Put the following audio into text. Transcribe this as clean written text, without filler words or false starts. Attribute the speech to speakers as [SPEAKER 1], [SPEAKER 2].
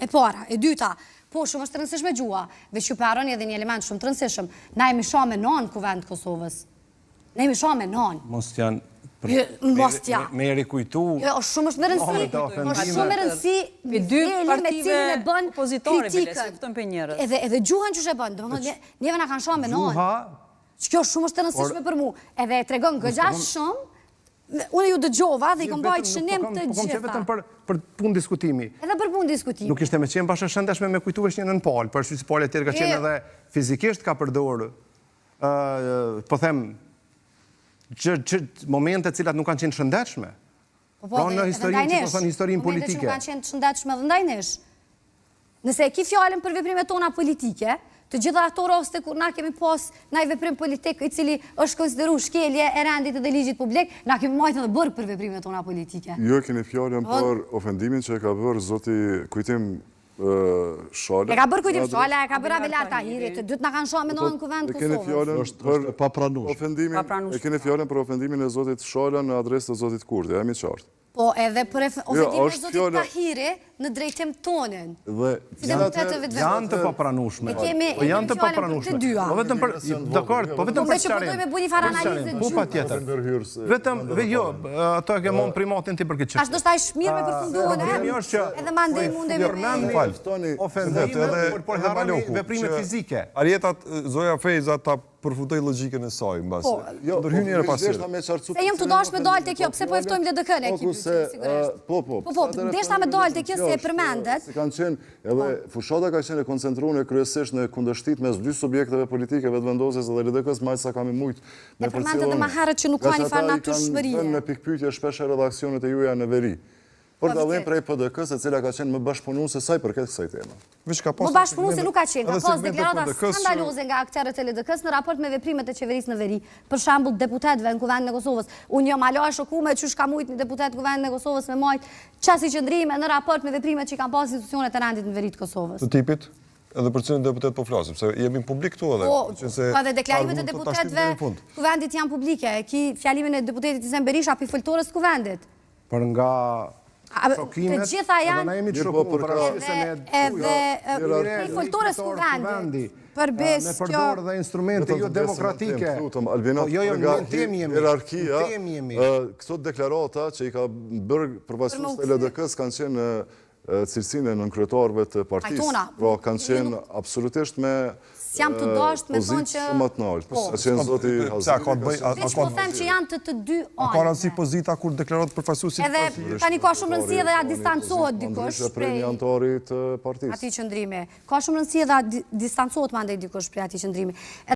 [SPEAKER 1] E para, e dyta, po shumë është e rëndësishme gjuha, veç ju po harroni edhe një element shumë të rëndësishëm. Na jemi sha me nanë n'Kuvend të Kosovës. Ne jemi sha me nanë.
[SPEAKER 2] Mos janë
[SPEAKER 1] Mos t'ja.
[SPEAKER 2] Me rikujtu.
[SPEAKER 1] Jo, është shumë është me rëndësi. Është shumë me rëndësi dy me cilin e bën kritikën. Edhe edhe gjuhën qysh e bën, domethënë neve na kanë sha me nanë.
[SPEAKER 2] Gjuha
[SPEAKER 1] Që kjo shumë është e rëndësishme për mu. Edhe e tregon goxha shumë Unë ju dëgjova dhe i kom bajt shënim të
[SPEAKER 2] po
[SPEAKER 1] gjitha.
[SPEAKER 2] Po vetëm për për punë diskutimi.
[SPEAKER 1] Edhe për punë diskutimi.
[SPEAKER 2] Nuk ishte me qenë bash e shëndetshme me kujtu veç njënën palë, për arsye se pala tjetër ka qenë edhe fizikisht ka përdorë ë po them që, që momente të cilat nuk kanë qenë shëndetshme.
[SPEAKER 1] Po, po, pra
[SPEAKER 2] në historinë që po thon historinë politike.
[SPEAKER 1] Momente që nuk kanë qenë të shëndetshme dhe ndaj nesh. Nëse e ki fjalën për veprimet tona politike, të gjitha ato raste kur na kemi pas naj veprim politik i cili është konsideru shkelje e rendit dhe ligjit publik, na kemi majtë edhe burg për veprimet tona politike.
[SPEAKER 3] Jo, e keni fjalën për ofendimin që e ka bërë zoti Kujtim Shala.
[SPEAKER 1] E ka bërë Kujtim Shala, e ka bërë Abelard Tahiri, të dytë na kanë sha me nanë në Kuvend
[SPEAKER 3] të Kosovës.
[SPEAKER 4] Është e papranueshme.
[SPEAKER 3] E keni fjalën për ofendimin e zotit Shala në adresë të zotit Kurti, a jemi qartë?
[SPEAKER 1] Po edhe për jo, ofendimin e zotit Tahiri në drejtim tonin.
[SPEAKER 3] Dhe
[SPEAKER 1] si deputetë të Vetëvendosjes.
[SPEAKER 2] Janë të papranueshme.
[SPEAKER 1] E kemi
[SPEAKER 2] po janë të papranueshme. Po vetëm për dakord, po vetëm
[SPEAKER 1] po për sqarim. Po me bu një farë analize
[SPEAKER 2] Po patjetër. Vetëm jo, ato e ke mon primatin ti për këtë çështje.
[SPEAKER 1] Tash do të është mirë me përfundu
[SPEAKER 2] Problemi është që
[SPEAKER 1] edhe mandej mundemi
[SPEAKER 2] me
[SPEAKER 3] Fal.
[SPEAKER 2] Ofendime por por harroni veprime fizike.
[SPEAKER 5] Arjeta Zoja Fejza ta përfundoj logjikën e saj mbase.
[SPEAKER 1] Po,
[SPEAKER 3] jo,
[SPEAKER 5] ndërhyn një herë pas
[SPEAKER 3] here. Me qartësu
[SPEAKER 1] Se jam tu dashtë me dalë te kjo, pse po e ftojmë LDK-në
[SPEAKER 3] po,
[SPEAKER 1] ekipin, sigurisht.
[SPEAKER 3] Po, po.
[SPEAKER 1] Po, po, deshta me dalë te kjo se e përmendet.
[SPEAKER 3] Se kanë qenë, edhe fushata ka qenë e koncentruar kryesisht në kundërshtitë mes dy subjekteve politike, Vetëvendosjes dhe LDK-së, me sa kam mujt
[SPEAKER 1] me përcjellë. E përmendet edhe më herët që nuk ka një farë natyrshmërie.
[SPEAKER 3] Kanë në pikëpyetje shpesh herë edhe aksionet e juaja në veri. Për dallim prej PDK-së, e cila ka qenë më bashkëpunuese sa i përket kësaj teme.
[SPEAKER 1] Më bashkëpunuese nuk ka qenë, ka pas deklarata skandaloze nga akterët e LDK-së në raport me veprimet e qeverisë në veri. Për shembull, deputetëve në Kuvendin e Kosovës. Unë jam hala e shokume qysh ka mujt një deputet në Kuvendin e Kosovës me majt qasi qëndrime në raport me veprimet që i kanë pas institucionet e rendit në veri të Kosovës.
[SPEAKER 5] Të tipit? Edhe për cilin deputet po flasim, se jemi në publik këtu edhe.
[SPEAKER 1] Po, po edhe deklarimet e deputetëve Kuvendit janë publike. Ki fjalimin e deputetit Hisen Berisha pi foltores Kuvendit.
[SPEAKER 2] Për nga shokimet,
[SPEAKER 1] të gjitha janë...
[SPEAKER 2] Edhe na jemi të shokuar, për arsye se ne...
[SPEAKER 1] Edhe prej foltores Kuvendit, për besë
[SPEAKER 2] kjo... Me përdor dhe instrumente jo demokratike.
[SPEAKER 3] Albina,
[SPEAKER 2] po, jo, jo,
[SPEAKER 3] nga
[SPEAKER 2] në temë jemi.
[SPEAKER 3] Hierarkia,
[SPEAKER 2] Në
[SPEAKER 3] këto deklarata që i ka bërë përfaqësuesit e LDK-së kanë qenë në cilësinë e nënkryetarëve të partisë. Pra kanë qenë absolutisht me
[SPEAKER 1] S'jam tu dashtë me thonë që...
[SPEAKER 3] Shumë të naltë. Po. Ka qenë zoti
[SPEAKER 5] Haziri.
[SPEAKER 1] Veç po them që janë të të dy
[SPEAKER 5] anëve. A ka rëndësi pozita kur deklarohet përfaqësuesi i
[SPEAKER 1] partisë? Edhe tani ka shumë rëndësi edhe a distancohet dikush
[SPEAKER 3] prej një anëtari të partisë.
[SPEAKER 1] Atij qëndrimi. Ka shumë rëndësi edhe a distancohet mandej dikush prej atij qëndrimi.